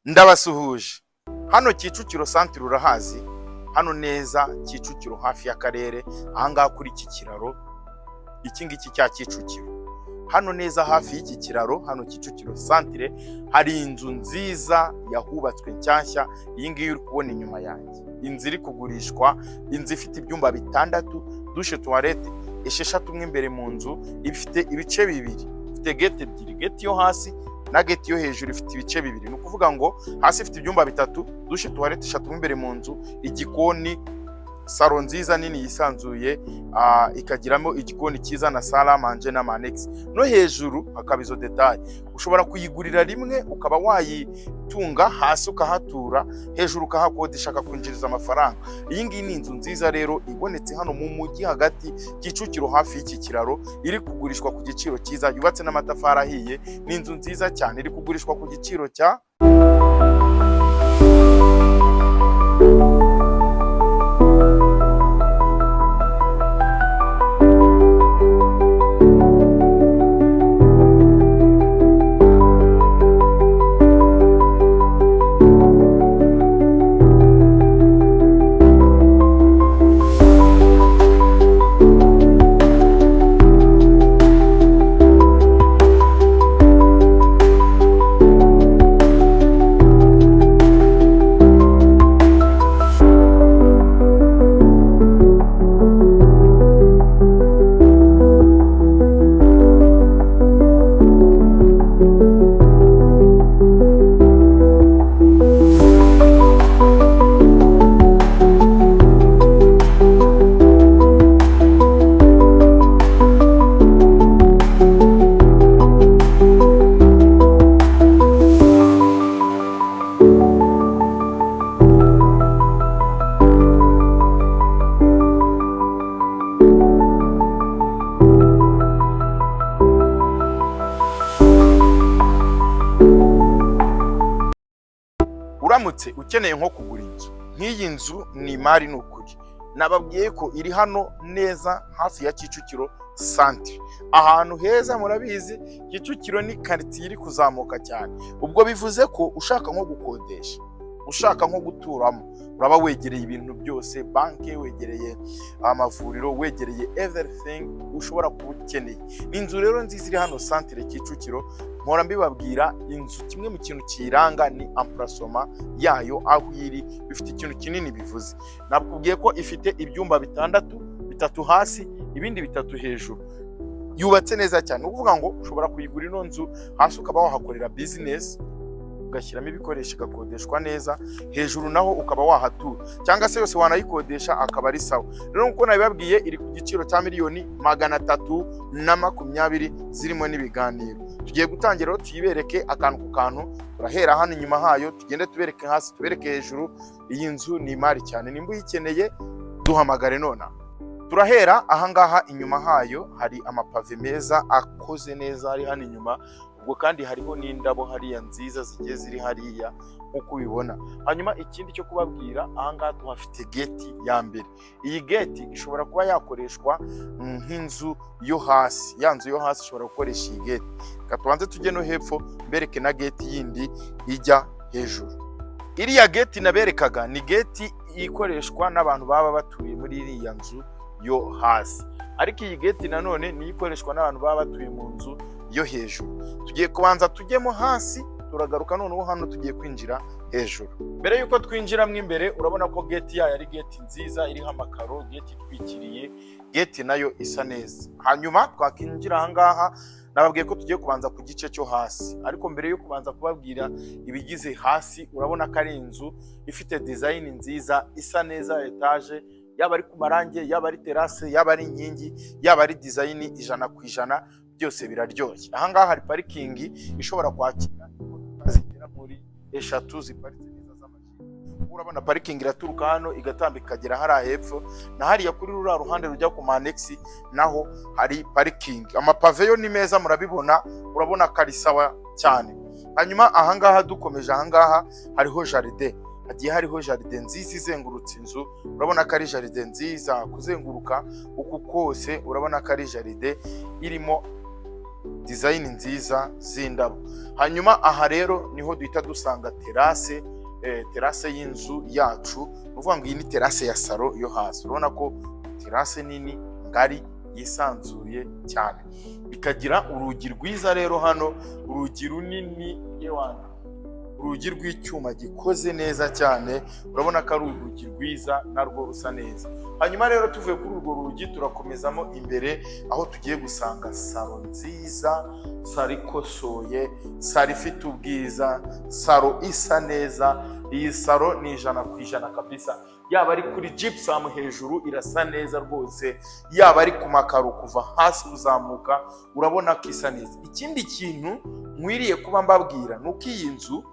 Ndabasuhuje. Hano Kicukiro santere urahazi, hano neza Kicukiro hafi y'akarere, ahangaha kuri iki kiraro, iki ngiki cya Kicukiro. Hano neza hafi y'iki kiraro, hano Kicukiro santere, hari inzu nziza yahubatswe nshyashya, iyi ngiyi uri kubona inyuma yanjye. Inzu iri kugurishwa, inzu ifite ibyumba bitandatu, douche, toilette esheshatu mo imbere mu nzu, ifite ibice bibiri, ifite gate ebyiri, gate yo hasi na gate yo hejuru, ifite ibice bibiri. Ni ukuvuga ngo hasi ifite ibyumba bitatu, douche, toilette eshatu mo imbere mu nzu, igikoni, salon nziza nini yisanzuye, ikagiramo igikoni cyiza na salle à manger n'ama annexe. No hejuru hakaba izo détails. Ushobora kuyigurira rimwe ukaba wayitunga, hasi ukahatura, hejuru ukahakodesha akakwinjiriza amafaranga. Iyi ngiyi ni inzu nziza rero ibonetse hano mu mujyi hagati Kicukiro hafi y'iki kiraro, iri kugurishwa ku giciro cyiza, yubatse n'amatafari ahiye. Ni inzu nziza cyane iri kugurishwa ku giciro cya Uramutse ukeneye nko kugura inzu nk'iyi nzu, ni imari, ni ukuri. Nababwiye ko iri hano neza hafi ya Kicukiro santere, ahantu heza. Murabizi, Kicukiro ni karitsiye iri kuzamuka cyane. Ubwo bivuze ko ushaka nko gukodesha, ushaka nko guturamo, uraba wegereye ibintu byose, banki, wegereye amavuriro, wegereye everything ushobora kuba ukeneye. Ni inzu rero nziza iri hano santere Kicukiro. Mpora mbibabwira, inzu kimwe mu kintu kiyiranga ni emplacement yayo, aho iri bifite ikintu kinini bivuze. Nakubwiye ko ifite ibyumba bitandatu, bitatu hasi, ibindi bitatu hejuru. Yubatse neza cyane. Ni ukuvuga ngo ushobora kuyigura ino nzu, hasi ukaba wahakorera business, ugashyiramo ibikoresho, igakodeshwa neza, hejuru naho ukaba wahatura, cyangwa se yose wanayikodesha akaba ari sawa. Rero nk'uko nabibabwiye, iri ku giciro cya 320,000,000 zirimo n'ibiganiro. Tugiye gutangira rero tuyibereke akantu ku kantu. Turahera hano inyuma hayo, tugende tubereke hasi, tubereke hejuru. Iyi nzu ni imari cyane. Nimba uyikeneye, duhamagare nonaha. Turahera ahangaha inyuma hayo, hari amapave meza akoze neza ari hano inyuma. Ubwo kandi hariho n'indabo hariya nziza zigiye ziri hariya nk'uko ubibona. Hanyuma ikindi cyo kubabwira, ahangaha tuhafite gate ya mbere. Iyi gate ishobora kuba yakoreshwa nk'inzu yo hasi, ya nzu yo hasi ishobora gukoresha iyi gate. Reka tubanze tujye no hepfo mbereke na gate yindi ijya hejuru. Iriya gate naberekaga ni gate ikoreshwa n'abantu baba batuye muri iriya nzu yo hasi, ariko iyi gate nanone niyo ikoreshwa n'abantu baba batuye mu nzu yo hejuru. Tugiye kubanza tujyemo hasi, turagaruka noneho hano tugiye kwinjira hejuru. Mbere y'uko twinjiramo imbere, urabona ko gate yayo ari gate nziza iriho amakaro, gate itwikiriye, gate nayo isa neza. Hanyuma twakinjira ahangaha, nababwiye ko tugiye kubanza ku gice cyo hasi, ariko mbere yo kubanza kubabwira ibigize hasi, urabona ko ari inzu ifite design nziza, isa neza, etaje, yaba ari ku marangi, yaba ari terrasse, yaba ari inkingi, yaba ari design, 100% byose biraryoshye. Ahangaha hari parking ishobora kwakira imodoka zigera muri eshatu ziparitse neza z'amajipo. Urabona parking iraturuka hano igatambika ikagera hariya hepfo, na hariya kuri ruriya ruhande rujya ku ma annexe naho hari parking. Amapave yo ni meza, murabibona, urabona ko ari sawa cyane. Hanyuma ahangaha dukomeje, ahangaha hariho jardin, hagiye hariho jardin nziza izengurutse inzu. Urabona ko ari jardin nziza kuzenguruka uku kose, urabona ko ari jardin irimo Design nziza z'indabo. Hanyuma aha rero niho duhita dusanga terrasse, terrasse y'inzu yacu. Ni ukuvuga ngo iyi ni terrasse ya salon yo hasi. Urabona ko terrasse nini, ngari, yisanzuye cyane, ikagira urugi rwiza. Rero hano urugi runini, yewana, urugi rw'icyuma gikoze neza cyane. Urabona ko ari urugi rwiza narwo rusa neza. Hanyuma rero tuvuye kuri urwo rugi, turakomezamo imbere aho tugiye gusanga salon nziza, salon ikosoye, salon ifite ubwiza, salon isa neza. Iyi salon ni 100% kabisa. Yaba ari kuri gypsum hejuru, irasa neza rwose, yaba ari ku makaro kuva hasi uzamuka, urabona ko isa neza. Ikindi kintu nkwiriye kuba mbabwira ni uko iyi nzu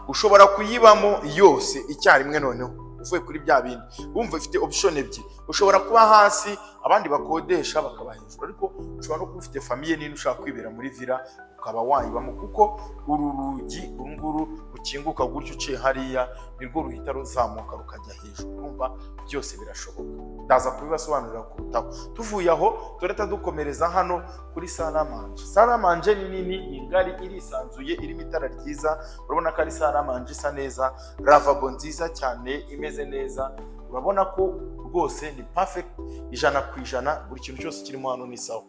ushobora kuyibamo yose icyarimwe. Noneho uvuye kuri bya bindi, wumva ifite option ebyiri: ushobora kuba hasi, abandi bakodesha bakaba hejuru, ariko ushobora no kuba ufite famille nini, ushaka kwibera muri villa, ukaba wayibamo, kuko uru rugi, uru nguru rukinguka gutyo uciye hariya, nirwo ruhita ruzamuka rukajya hejuru. Urumva byose birashoboka, ndaza kubibasobanurira kurutaho. Tuvuye aho, turahita dukomereza hano kuri salle à manger. Salle à manger ni nini, ni ngari, irisanzuye, irimo itara ryiza. Urabona ko ari salle à manger isa neza, lavabo nziza cyane, imeze neza. Urabona ko rwose ni perfect 100%, buri kintu cyose kirimo hano ni sawa.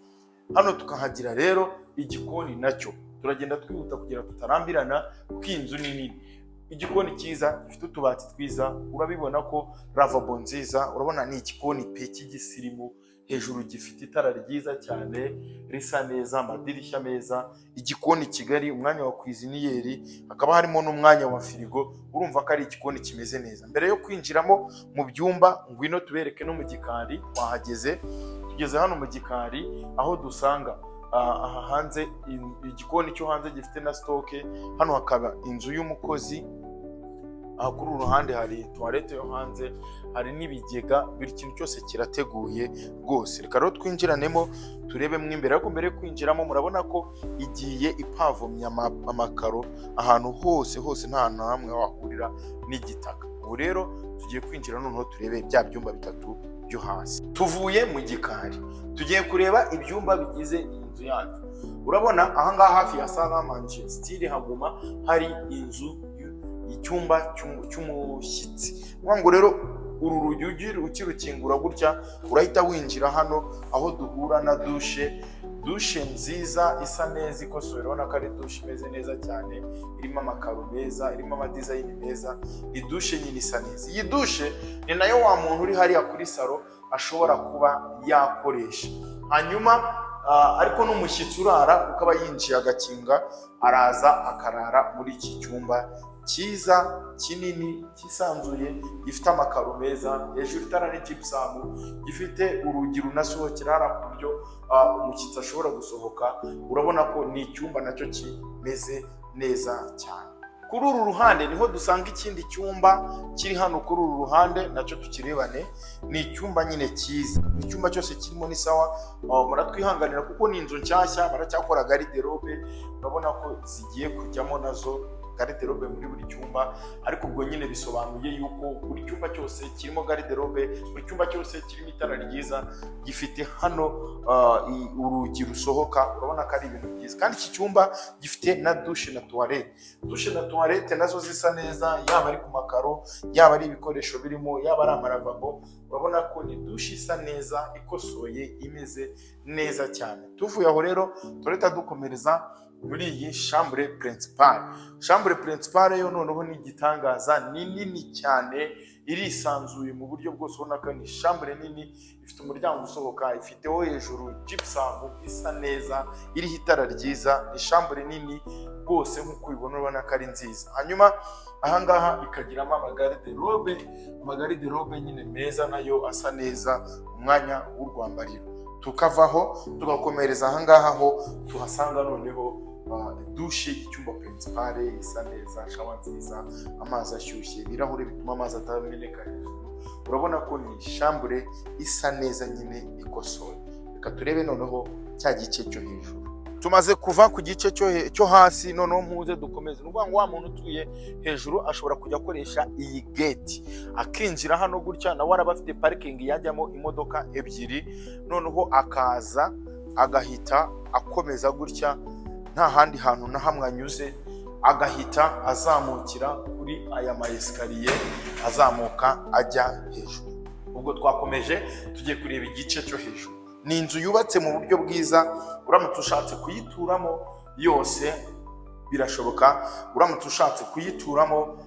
Hano tukahagira rero igikoni nacyo. Turagenda twihuta kugira tutarambirana, kuko iyi nzu ni nini. Igikoni cyiza gifite utubati twiza, urabibona ko lavabo nziza. Urabona ni igikoni pe cy'igisirimu, hejuru gifite itara ryiza cyane risa neza, amadirishya meza, igikoni kigari, umwanya wa cuisinière, hakaba harimo n'umwanya wa firigo. Urumva ko ari igikoni kimeze neza. Mbere yo kwinjiramo mu byumba, ngwino tubereke no mu gikari. Twahageze, tugeze hano mu gikari aho dusanga aha hanze igikoni cyo hanze gifite na stock. Hano hakaba inzu y'umukozi. Aha kuri uru ruhande hari toilette yo hanze, hari n'ibigega, buri kintu cyose kirateguye rwose. Reka rero twinjiranemo turebemo imbere. Ariko mbere yo kwinjiramo, murabona ko igiye ipavomye amakaro ahantu hose hose, nta hantu na hamwe wahurira n'igitaka. Ubu rero tugiye kwinjira noneho turebe bya byumba bitatu byo hasi. Tuvuye mu gikari, tugiye kureba ibyumba bigize iyi nzu yacu. Urabona ahangaha hafi ya salle à manger still haguma hari inzu, icyumba cy'umushyitsi. Ni ukuvuga ngo rero uru rugi ukirukingura gutya, urahita winjira hano aho duhura na douche, douche nziza isa neza, ikosoye. Urabona ko ari douche imeze neza cyane, irimo amakaro meza, irimo ama design meza. Ni douche nyine isa neza. Iyi douche ni nayo wa muntu uri hariya kuri salon ashobora kuba yakoresha. Hanyuma ariko n'umushyitsi urara, kuko aba yinjiye agakinga, araza akarara muri iki cyumba cyiza, kinini, cyisanzuye, gifite amakaro meza, hejuru itara ni gypsum, gifite urugi runasohokera hariya ku buryo umushyitsi ashobora gusohoka. Urabona ko ni icyumba nacyo kimeze neza cyane. Kuri uru ruhande niho dusanga ikindi cyumba kiri hano kuri uru ruhande, nacyo tukirebane. Ni icyumba nyine cyiza, icyumba cyose kirimo ni sawa. Muratwihanganira kuko ni inzu nshyashya, baracyakora garde-robe. Urabona ko zigiye kujyamo nazo garde-robe muri buri cyumba, ariko ubwo nyine bisobanuye yuko buri cyumba cyose kirimo garde-robe, buri cyumba cyose kirimo itara ryiza, gifite hano urugi rusohoka. Urabona ko ari ibintu byiza. Kandi iki cyumba gifite na douche na toilette, douche na toilette nazo zisa neza, yaba ari ku makaro, yaba ari ibikoresho birimo, yaba ari amaravabo. Urabona ko ni douche isa neza, ikosoye, imeze neza cyane. Tuvuye aho rero, turahita dukomereza muri iyi chambre principale. Chambre principale yo noneho ni igitangaza, ni nini cyane, irisanzuye mu buryo bwose. Ubona ko ni chambre nini, ifite umuryango usohoka, ifiteho hejuru gypsum isa neza, iriho itara ryiza. Ni chambre nini rwose, nk'uko ubibona, urabona ko ari nziza. Hanyuma ahangaha ikagiramo ama garde-robe, ama garde-robe nyine meza nayo asa neza, umwanya w'urwambariro. Tukavaho tugakomereza ahangaha ho tuhasanga noneho douche y'icyumba principale isa neza, shower nziza, amazi ashyushye, ibirahure bituma amazi atameneka hejuru. Urabona ko ni chambre isa neza nyine, ikosoye. Reka turebe noneho cya gice cyo hejuru. Tumaze kuva ku gice cyo hasi, noneho muze dukomeze. Ni ukuvuga ngo wa muntu utuye hejuru ashobora kujya akoresha iyi gate akinjira hano gutya, nawe araba afite parking yajyamo imodoka ebyiri, noneho akaza Agahita akomeza gutya, nta handi hantu na hamwe anyuze, agahita azamukira kuri aya ma escalier azamuka ajya hejuru. Ubwo twakomeje, tugiye kureba igice cyo hejuru. Ni inzu yubatse mu buryo bwiza. Uramutse ushatse kuyituramo yose birashoboka, uramutse ushatse kuyituramo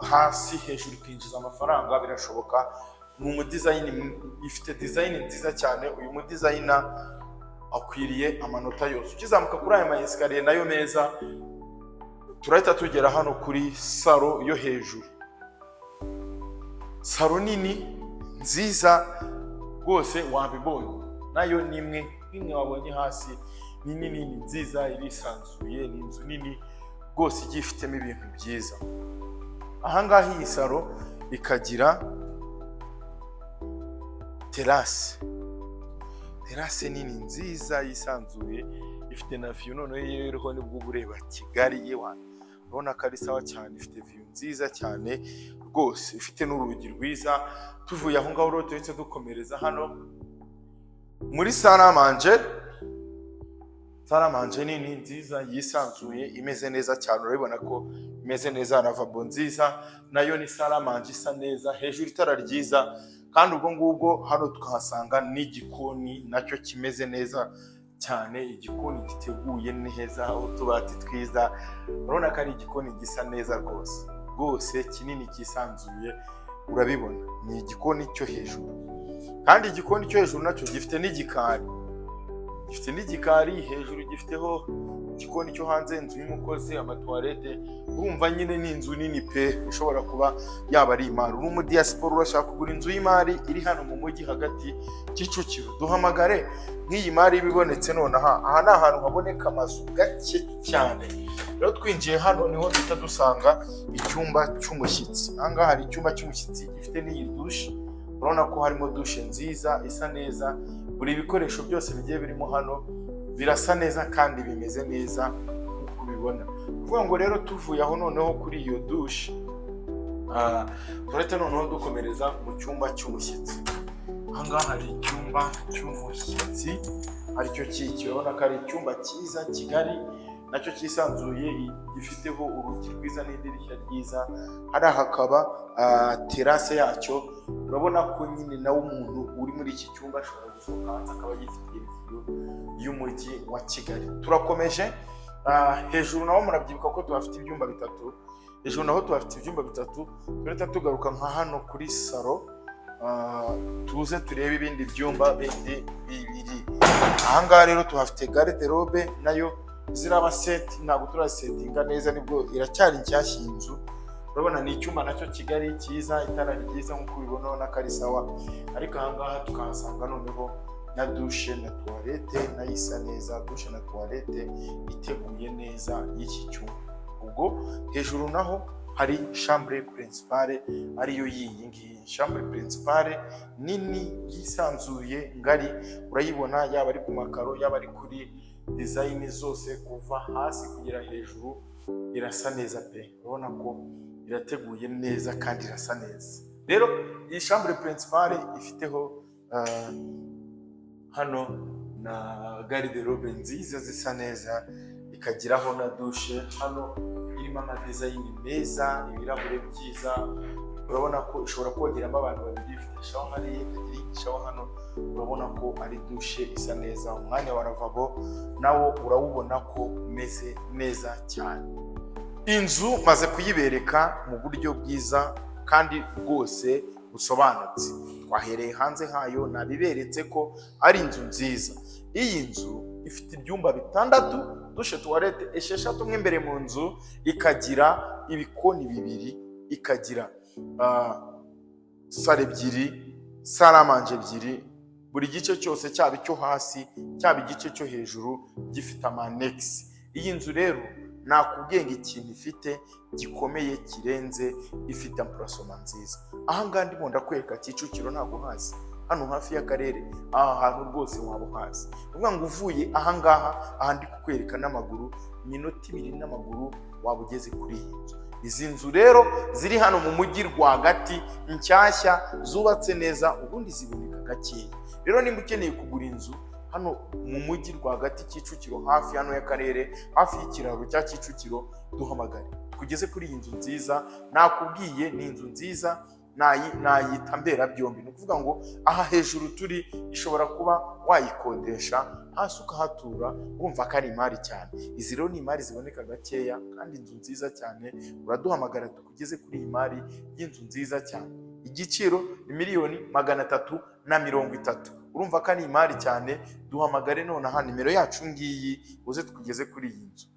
hasi, hejuru ikinjiza amafaranga birashoboka. Ni umu design, ifite design nziza cyane. Uyu mu designer akwiriye amanota yose. Ukizamuka kuri aya ma escalier nayo meza, turahita tugera hano kuri salon yo hejuru. Salon nini nziza rwose, wabibonye, nayo ni imwe nk'imwe wabonye hasi. Ni nini, ni nziza, irisanzuye, ni inzu nini rwose igiye ifitemo ibintu byiza. Ahangaha iyi salon ikagira terrasse, terrasse nini nziza yisanzuye, ifite na view. Noneho iyo iriho nibwo uba ureba Kigali yewe, urabona ko ari sawa cyane. Ifite view nziza cyane rwose, ifite n'urugi rwiza. Tuvuye aho ngaho rero, tuhise dukomereza hano muri salle à manger. Salle à manger nini nziza yisanzuye, imeze neza cyane, urabibona ko imeze neza. Lavabo nziza, nayo ni salle à manger isa neza, hejuru itara ryiza. Kandi ubwo ngubwo hano tukahasanga n'igikoni nacyo kimeze neza cyane, igikoni giteguye neza, utubati twiza. Urabona ko ari igikoni gisa neza rwose rwose, kinini cyisanzuye, urabibona. Ni igikoni cyo hejuru, kandi igikoni cyo hejuru nacyo gifite n'igikari, gifite n'igikari hejuru, gifiteho igikoni cyo hanze, inzu y'umukozi, ama toilette. Urumva nyine ni inzu nini pe, ishobora kuba yaba ari imari. Uri umu diaspora, urashaka kugura inzu y'imari iri hano mu mujyi hagati Kicukiro, duhamagare. Nk'iyi mari iba ibonetse nonaha. Aha ni ahantu haboneka amazu gake cyane. Rero twinjiye hano, niho duhita dusanga icyumba cy'umushyitsi. Aha ngaha hari icyumba cy'umushyitsi gifite n'iyi douche. Urabona ko harimo douche nziza isa neza. Buri bikoresho byose bigiye birimo hano birasa neza kandi bimeze neza nk'uko ubibona. Kuvuga ngo rero tuvuye aho noneho kuri iyo douche, turahita noneho dukomereza mu cyumba cy'umushyitsi. Aha ngaha hari icyumba cy'umushyitsi, aricyo kiki. Urabona ko ari icyumba cyiza kigari, nacyo cyisanzuye, gifiteho urugi rwiza n'idirishya ryiza. Hariya hakaba terrasse yacyo. Urabona ko nyine nawe umuntu uri muri iki cyumba ashobora gusohoka hanze akaba yifitiye view y'umujyi wa Kigali. Turakomeje. Hejuru naho murabyibuka ko tuhafite ibyumba bitatu. Hejuru naho tuhafite ibyumba bitatu. Turahita tugaruka nka hano kuri salon, tuze turebe ibindi byumba bindi bibiri. Ahangaha rero tuhafite garde-robe, nayo ziraba set, ntabwo turasetinga neza, nibwo iracyari nshyashya iyi nzu. Urabona ni icyumba nacyo kigari cyiza, itara ryiza nk'uko ubibona, ubona ko ari sawa. Ariko ahangaha tukahasanga noneho na douche na toilette, nayo isa neza, douche na toilette iteguye neza y'iki cyumba. Ubwo hejuru naho hari chambre principale, ariyo yiyi ngiyi. Chambre principale nini yisanzuye ngari, urayibona, yaba ari ku makaro, yaba ari kuri design zose, kuva hasi kugera hejuru irasa neza pe. Urabona ko irateguye neza kandi irasa neza. Rero iyi chambre principale ifiteho hano na garde-robe nziza zisa neza, ikagiraho na douche hano irimo ama design meza, ibirahure byiza. Urabona ko ishobora kogeramo abantu babiri. Ifite shower hariya, ikagira iyindi shower hano. Urabona ko ari douche isa neza. Umwanya wa lavabo nawo urawubona ko umeze neza cyane. Inzu maze kuyibereka mu buryo bwiza kandi bwose busobanutse. Twahereye hanze hayo, nabiberetse ko ari inzu nziza. Iyi nzu ifite ibyumba bitandatu, douche toilette 6 mo imbere mu nzu, ikagira ibikoni bibiri, ikagira salon ebyiri, salle à manger ebyiri. Buri gice cyose, cyaba icyo hasi, cyaba igice cyo hejuru, gifite ama annexe. Iyi nzu rero nakubwiye ngo ikintu ifite gikomeye kirenze, ifite emplacement nziza. Aha ngaha ndimo ndakwereka Kicukiro, ntabwo hazi hano hafi y'akarere, aha hantu rwose waba uhazi. Ni ukuvuga ngo uvuye aha ngaha, aha ndi kukwereka, n'amaguru, iminota 2 n'amaguru waba ugeze kuri iyi nzu. Izi nzu rero ziri hano mu mujyi rwagati, nshyashya, zubatse neza, ubundi ziboneka gakeya. Rero nimba ukeneye kugura inzu Hano mu mujyi rwagati, Kicukiro, hafi hano y'akarere, hafi y'ikiraro cya Kicukiro. Duhamagare tugeze kuri iyi nzu nziza. Nakubwiye, ni inzu nziza, nayita mberabyombi. Ni ukuvuga ngo aha hejuru turi ishobora kuba wayikodesha, hasi ukahatura. Urumva ko ari imari cyane. Izi rero ni imari ziboneka gakeya kandi inzu nziza cyane. Uraduhamagara tukugeze kuri iyi mari y'inzu nziza cyane. Igiciro ni 330,000,000. Urumva ko ari imari cyane. Duhamagare nonaha, nimero yacu ngiyi, uze tukugeze kuri iyi nzu.